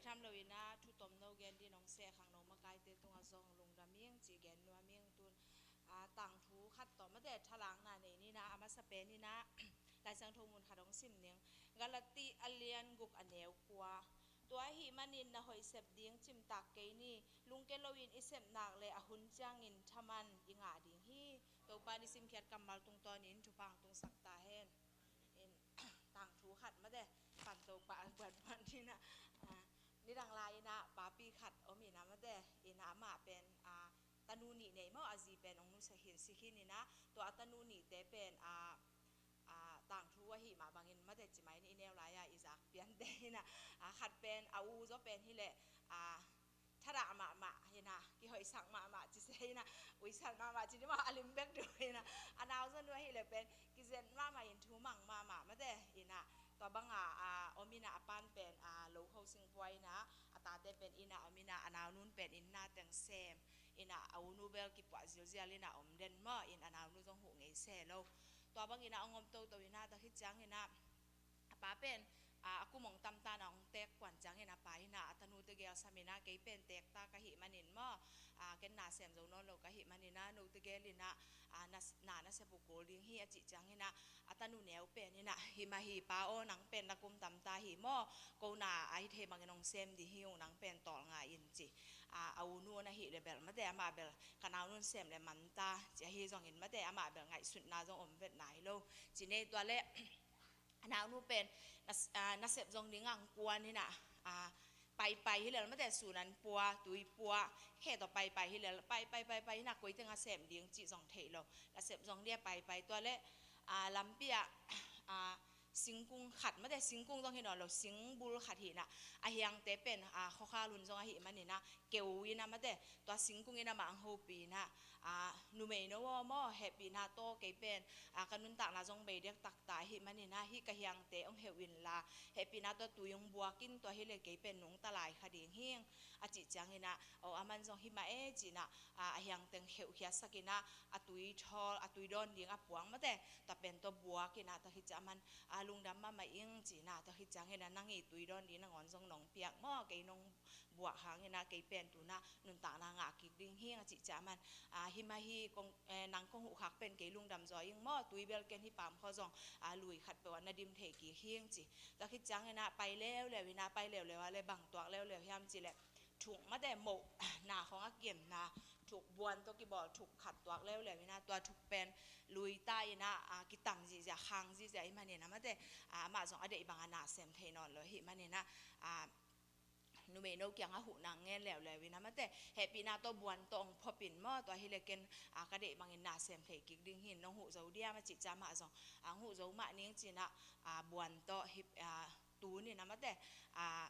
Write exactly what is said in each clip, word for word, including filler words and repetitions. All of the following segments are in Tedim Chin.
Tam lo in ah, thu tomno gen ding hong seh khangno makaite tungah zong lungdam ing ci gen nuam ing. Tun ah, tangthu khat tawh mate thalakna nei ni in ah, a masa pen in ah, Lai Siangtho mun khat hong sim ning. Galati a lian guk a neu kua. Tua ahih manin na hoih sep ding cimtak kei ni. Lungke loin i sep nak leh a hun ciangin thaman i ngah ding hi. Topa in i simkhiat kammal tungtawnin thupha hong tungsak ta hen. In, tangthu khat mate, pan Topa buanbuan ni in ah, ah, nidang lai in ah papi khat om in ah mate, in ah amah pen, ah, tanu nih nei maw, a zi pen hong nusia khin, si khin in ah, tua a tanu nihte pen, ah, ah, tangthu ahih mah bangin mate, ci mai ni, i neu lai-a i zak piante in ah, ah, khat pen a u zaw pen hi leh, ah, thadah mahmah hi in ah, kihoihsak mahmah ci se hi in ah, uisan mahmah ci ni maw, a lim bek ding hi in ah, a nau zaw nu ahih leh pen kizet mahmah in, thu mang mahmah mate in ah, tua bang a, ah, om in ah, a pa'n pen, ah, lo kho sing pua in ah, a tate pen inn ah om in ah, a naunu'n pen inn na teng sem in ah, a u nu bel kipuah zilzial in ah om den maw, in a naunu zong huh ngei se lo. Tua bang in ah hong om toto in ah, tua khit ciangin ah a pa pen, ah, a kum hong tam ta in ah hong teek kuan ciangin a pa in ah a tanu tegel sam in ah, kei pen teek ta ka hih manin maw, ah, ken na sem zo nawn lo ka hih manin ah, no tegel in ah, ah, na, na, na sep uh kul ding hi, a cih ciangin ah a tanu neu pen in ah, hi mah hi pa aw, nang pen na kum tam ta hi maw, ko na a hi thei bangin hong sem ding hi ung, nang pen tawlnga in ci. Ah, a u nu na hih leh bel mate, amah bel ka naunu'n sem leh man ta ci, ahi zongin mate, amah bel ngaihsutna zong om vet nai lo ci ni. Tua leh a naunu pen na, ah, na sep zong ding ang kuan hi in ah, ah, paipai hi lel mate, sun an pua, tui pua, khe tawh paipai hi lel, paipai, paipai hi in ah, koi teng a sem ding cih zong thei lo, na sep zong ding a paipai. Tua leh, ah, lampi ah, ah, singkung khat mate, singkung zong hi nawn lo, singbul khat hi in ah, a hiangte pen, ah, khuakhal hun zong ahih manin ah keu in ah mate, tua singkung in amah hong hopih in ah, ah, numei no aw maw, hehpihna tawh kei pen, ah, ka nuntakna zong bei dek taktak ahih manin ah, hih ka hiangte hong heuh inla, hehpihna tawh tui hong buak in, tua hi leh kei pen nungta lai kha ding hi ing, a cih ciangin ah, aw, aman zong hi mah e ci in ah, ah, a hiang teng heuh khiatsak in ah, a tui thawl, a tui dawn ding a puang mate, tua pen tawh buak in ah, tua khit ciang aman, ah, lungdam mahmah ing ci in ah, tua khit ciangin ah, nang i tui dawn ding nangawn zong nong piak maw, kei nong buak hangin ah kei pen tu-in ah nuntakna ngah kik ding hi ing, a cih ciang aman, ah, hi mah hi, kong, eh, nang kong huh khak pen kei lungdam zaw ing maw, tui bel ken hih Pamkhaw zong, ah, lui khat peuh ah na dim thei kik hi ing ci. Tua khit ciangin ah pai leuleu in ah, pai leuleu ah leh bang tuak leuleu hiam cih leh, thuk mate, moh na khawng a kiamna thuk, buan tawh kibawl thuk khat tuak leuleu in ah, tua thuk pen lui ta in ah, ah, kitam zihziah, khang zihziah ahih manin ah mate, ah, amah zong a deih bang a na sem thei nawn lo ahih manin ah, ah, numei no kiangah huh nang ngen leuleu in ah mate, hehpihna tawh buan tawh hong phop in maw, tua hi leh ken, ah, ka deih bangin na sem thei kik ding hi, nong huh zo diam a cih ciang amah zong, ah, hong huh zo mah ning ci in ah, ah, buan tawh hip, ah, tun in ah mate, ah,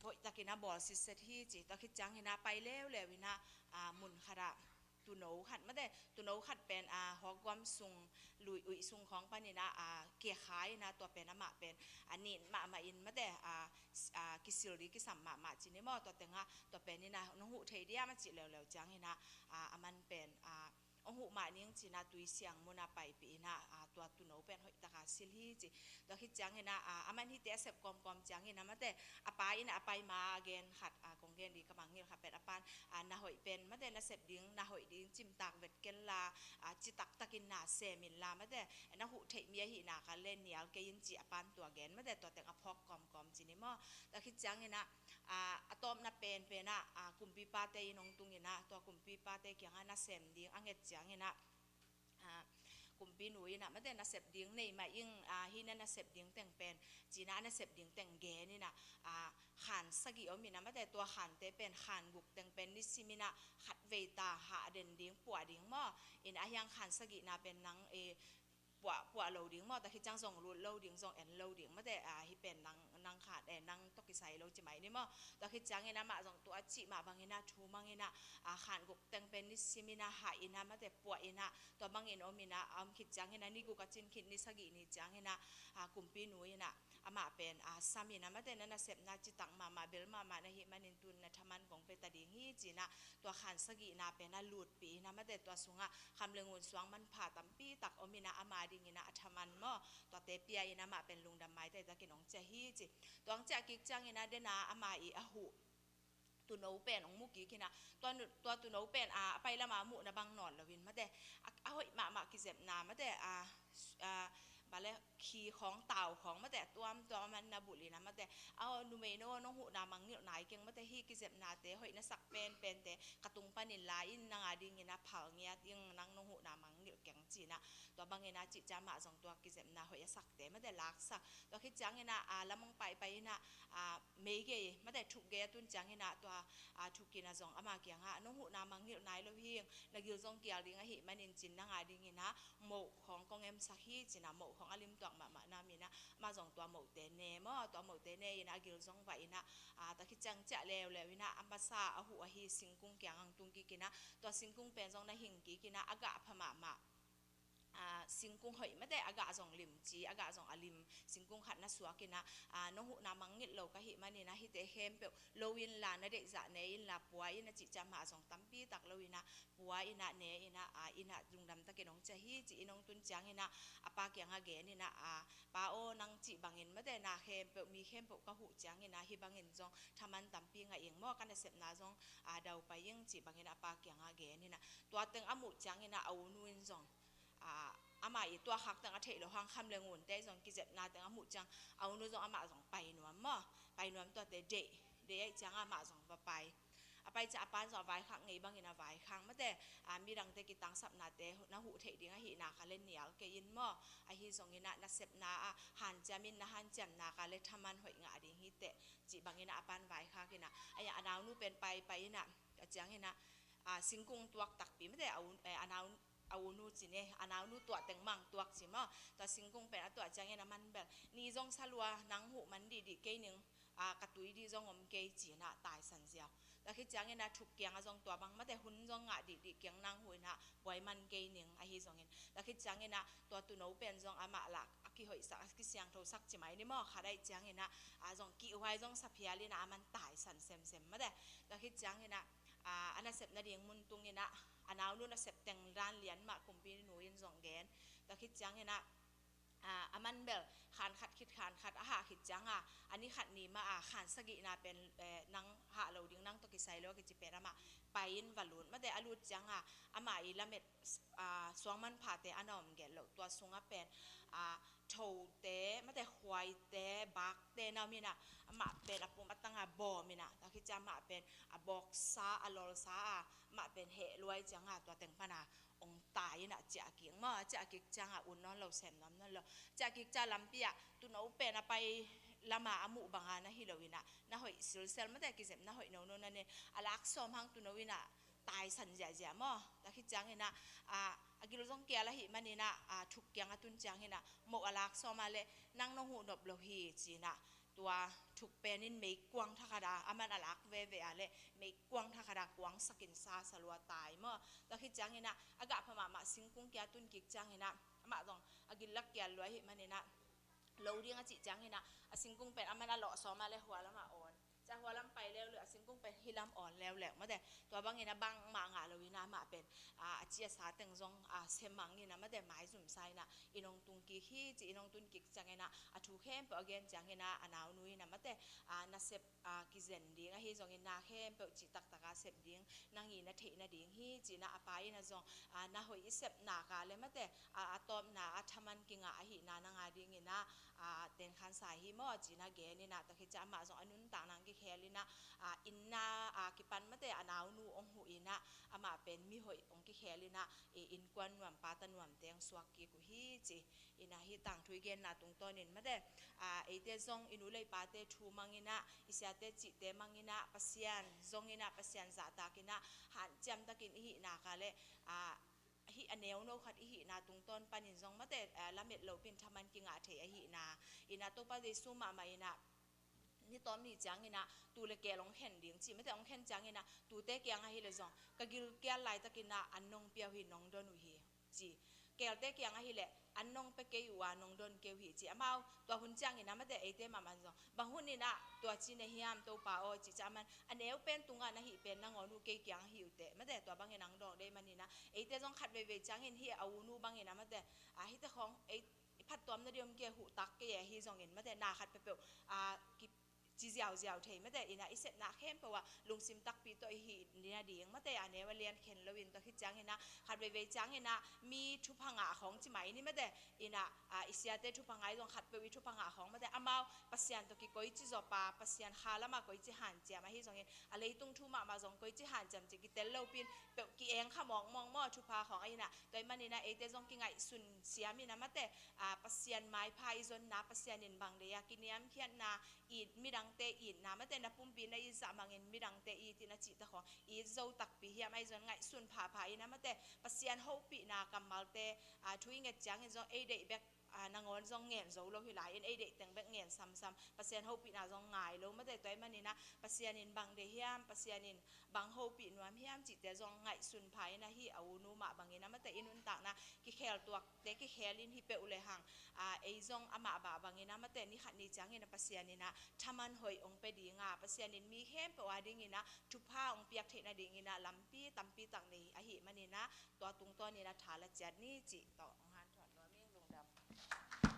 hoihtakin a bawl sitset hi ci. Tua khit ciangin ah pai leuleu in ah, ah, mun khat ah tuuno khat mate, tuuno khat pen, ah, hawkguam sung, lui uih sung khawng panin ah, ah, kia kha in ah, tua pen amah pen, ah, nin mahmah in mate, ah, s-, ah, kisil ding kisam mahmah ci ni maw, tua teng ah, tua pen in ah nong huh thei diam a cih leuleu ciangin ah, ah, aman pen, ah, hong huh mah ning ci in ah tui siang mun ah paipih in ah, ah, tua tuuno pen hoihtak a sil hi ci. Tua khit ciangin ah, ah, aman hihte a sep kawmkawm ciangin ah mate, a pa in ah a pai ma a gen khat, ah, kong gen ding ka mangngilh khat pen, a pa'n, ah, na hoih pen mate, na sep ding, na hoih ding cimtak vet ken la, ah, citak takin na sem inla mate, na huh theih mi ahih nak leh nial kei in ci, a pa'n tua gen mate, tua teng a phawk kawmkawm ci ni maw. Tua khit ciangin ah, ah, a tawpna penpen ah, ah, kumpipate inn hong tung in ah, tua kumpipate kiangah na sem ding a nget ciangin ah, ah, kumpinu in ah mate, na sep ding nei mah ing, ah, hih na, na sep ding teng pen ci in ah, na sep ding teng gen in ah, ah, khan sagih om in ah mate, tua khante pen khan guk teng pen nisim in ah khatvei ta hah den ding, puah ding maw. In ah a hiang khan sagihna pen nang, eh, puah, puah lo ding maw, tua khit ciang zong lut lo ding, zong en lo ding mate, ah, hih pen nang, nang khan, eh, nang tawh kisai lo ci mai ni maw. Tua khit ciangin amah zong tua a cih mah bangin ah thu mang in ah, ah, khan guk teng pen nisim in ah hah in ah mate, puah in ah, tua bangin om in ah, a om khit ciangin ah ni guk a cin khit, ni sagih ni ciangin ah, ah, kumpinu in ah, amah pen a, sam in a, mate, na nasepna citak mahmah, bel mahmah na hih manin tun na thaman kong pia ta ding hi, ci-in a, tua khan sagihna pen a lutpih in a, mate, tua sungah kham le ngun suang manpha tampi tak om in a, ama dingin a, a thaman maw, tuate pia in a, amah pen lungdam maitai takin hong ciah hi, ci. Tua hong ciah kik ciangin a, den a ama i a huh tuuno pen hong mu kik in a, tua nu-, tua tuuno pen a, a pai lam a muhna bang nawn loin, mate, a, a hoih mahmah kizepna, mate, a, a, bale, khi khawng, tau khawng, mate, a tuamtuam a man na bulh in a, mate, a, numei no, nong huhna mangngilh nai keng, mate, hih kizepnate hoih na sak penpente ka tung panin la in, nang a dingin a phal ngiat ing, nang nong huhna mangngilh keng, ci-in a, tua bangin a cih ciang amah zong tua kizepna hoih a sakte, mate, laksak. Tua khit ciangin a, a, lam hong paipai in a, a, mei gei, mate, thuk gei a tun ciangin a, tua, a, thuk in a zong ama kiangah, nong huhna mangngilh nai lo hi ing, na gil zong kial ding ahih manin, ci-in, nang a dingin a moh khawng kong emsak hi, ci-in a, moh khawng a limtuak mahmah na om in a, amah zong tua mohte ne maw, tua mohte ne in a, a gil zong vaih in a, a, tua khit ciang ciah leuleu in a, a masa a huh ahi singkung kiang hong tung kik in a, tua singkung pen zong na hing kik in a, a gah pha mahmah, a, singkung hoih, mate, a gah zong lim, ci, a gah zong a lim singkung khat na suak in a, a, nong huhna mangngilh lo ka hih manin a, hihte khempeuh lo inla, na deihzah ne inla, pua in a, cih ciang amah zong tampi tak lo in a, pua in a, ne in a, a, inn ah lungdam takin hong ciah hi, ci-in hong tun ciangin a, a pa kiangah gen in a, a, pa aw, nang cih bangin, mate, na khempeuh, mi khempeuh ka huh ciangin a, hih bangin zong thaman tampi ngah ing maw, ka nasepna zong, a, daupai ing, cih bangin a pa kiangah gen in a, tua teng a muh ciangin a, a unu in zong, a, amah i tua khak teng a theih loh hang, kham le ngunte zong kizepna teng a muh ciang, a unu zong, amah zong pai nuam maw, pai nuam, tuate deih, deih ahih ciangah amah zong va pai. A pai ciang a pa in zong a vaikhak ngei bangin a vaikhak, mate, a, midangte kitangsapnate na huh theih ding ahih nak leh nial kei in maw, ahi zongin a nasepna ah hanciam in, na hanciam nak leh thaman hoih ngah ding hi teh, cih bangin a a pa in vaikhak in a, a, a naunu pen paipai in a, a ciangin a, a, singkung tuak takpi, mate, a un-, eh, a nau-, a unu ci ni, a naunu tuah teng mah tuak ci maw. Tua singkung pen a tuah ciangin a man bel, ni zong sa lua, nang huh man dihdih kei ning, a, ka tui dih zong om kei, ci-in a taisan ziau. Tua khit ciangin a thuk kiangah zong tua bang, mate, hun zong ngah dihdih keng, nang huh in a buai man kei ning, ahi zongin. Tua khit ciangin a tua tuuno pen zong amah lah a kihoihsak, a kisiangthosak ci mai ni maw, khat ahih ciangin a, a, zong kihhuai zong sa phial in a, a man taisan semsem, mate. Tua khit ciangin a, a, a nasep nading mun tung in a, a naunu nasep teng dan lian mah kumpinu in zong gen. Tua khit ciangin a, a, a man bel khan khat khit khan khat a hah khit ciang a, a ni khat ni mah a khan sagihna pen, eh, nang hah lo ding, nang tawh kisai lo a kici pen amah pai in va lut, mate, a lut ciang a, amah i lamet, a, suang manphate a na om gen loh, tua sungah pen, a, thote, mate, khuaite, bakte na om in a, amah pen a pum a tang a bawm in a, tua khit ciang amah pen a bawksa, a lawlsa a, amah pen heh luai ciang a, tua teng pan a hong tai in a ciah kik maw, a ciah kik ciang a ut nawn lo, sem nuam nawn lo. Ciah kik ciang lampi ah tuuno pen a pai lam a a muh bang a na hi lo in a, na hoih silsel, mate, kizepna hoih nono na ne, a lak sawm hang tuuno in a taisan ziahziah maw. Tua khit ciangin a, a, a gil zong kial ahih manin a, a, thuk kiang a tun ciangin a moh a lak sawm a leh, nang nong huh nop lo hi, ci-in a, tua thuk pen in meikuang thakhat a, a man a lak veve a leh meikuang thakhat a kuangsak in sa, sa lua tai maw. Tua khit ciangin a, a gah pha mahmah singkung kiang tun kik ciangin a, amah zong a gil lak kial lua ahih manin a, lo ding a cih ciangin a, a singkung pen a man a lawh sawm a leh hua lam a awn. Ciang hua lam pai leuleu, a singkung pen hih lam awn leuleu, mate. Tua bangin a bangmah ngah lo in a, amah pen, a, a ci a sa teng zong, a, semang in a, mate, maizum sa in a, inn hong tung kik hi, ci-in hong tun kik ciangin a, a thu khempeuh a gen ciangin a, a naunu in a, mate, a, nasep, a, kizen ding, ahi zongin na khempeuh cih taktak a sep ding, nang i na theih nading hi, ci-in a, a pa in a zong, a, na hoih i sep nak leh, mate, a, a tawpna a thaman kingah ahihna nang a dingin a, a, tenkhansa hi maw, ci-in a gen in a, tua khit ciang amah zong a nuntakna hong kikhel in a, a, inn na, a, kipan, mate, a naunu hong huh in a, amah pen mihoih hong kikhel in a, i, innkuan nuam, pata nuamte hong suak kik uh hi, ci. In a, hih tangthu i genna tungtawnin, mate, a, eite zong i nu le i pate thu mang in a, i siate cihte mang in a, Pasian zong in a, Pasian zahtak in a, hanciam takin i hih nak leh, a, hih a neuno khat i hihna tungtawn panin zong, mate, a, lamet lopi in thaman kingah thei ahihna. In a, Topa Jesu mahmah in a, ni tawm ni ciangin a tuu le keel hong khen ding ci, mate, hong khen ciangin a, tuute kiang ahih leh zong, ka gilkial laitakin a an nong pia uh hi, nong don uh hi, ci. Keelte kiang ahih leh, an nong pia kei uh a, nong don kei uh hi ci. Amau tua hun ciangin a mate eite mahmah zong bang hun in a tua ci na hiam Topa aw ci ciang aman a neu pen tungah na hih pen nangawn uh kei kiang ahi uh teh mate tua bangin ang dawng dei manin a eite zong khat veivei ciangin hih a u nu bangin a mate a hihte khawng ei i phattuam na diom kei, huh tak kei e, ahi zongin mate na khat peuhpeuh a ki ci ziauziau thei mate in a i sepna khempeuh ah lungsim takpi tawh i hih nading mate a neu a lian khen loin tua khit ciangin a khat veivei ciangin a mi thupha ngah khawng ci mai ni mate in a a i siate thupha ngah i zong khatpeuh i thupha ngah khawng mate amau Pasian tawh kikoici zawpa Pasian kha lamah koici hanciam ahi zongin a leitung thu mahmah zong koici hanciam ci kitel lopin peuh ki-eng kha mawkmawk maw thupha khawng a in a tua i manin a eite zong kingaihsun siam in a mate a Pasian maipha i zonna Pasian in bang dei a kiniamkhiatna it midangte itna mate na pumpi na it zah mangin midangte it in a cihte khawng it zo takpi hiam ahi zong ngaihsun phapha in a mate Pasian hopihna kammalte a thu i nget ciangin zong ei deih bek a nangawn zong ngen zo lo hi lai in ei deih teng bek ngen samsam Pasian hopihna zong ngai lo mate tua i manin a Pasian in bang dei hiam Pasian in bang hopih nuam hiam cihte zong ngaihsun pha in a hih a u nu mah bangin a mate i nuntakna kikhel tuakte kikhel in hi peuh le hang a ei zong amah bah bangin a mate ni khat ni ciangin a Pasian in a thaman hoih hong pia ding a Pasian in mi khempeuh a dingin a thupha hong piak theih nadingin a lampi tampi tak nei ahih manin a tua tungtawnin a tha la ciat ni cih tawh hong hanthawn nuam ing. Lungdam.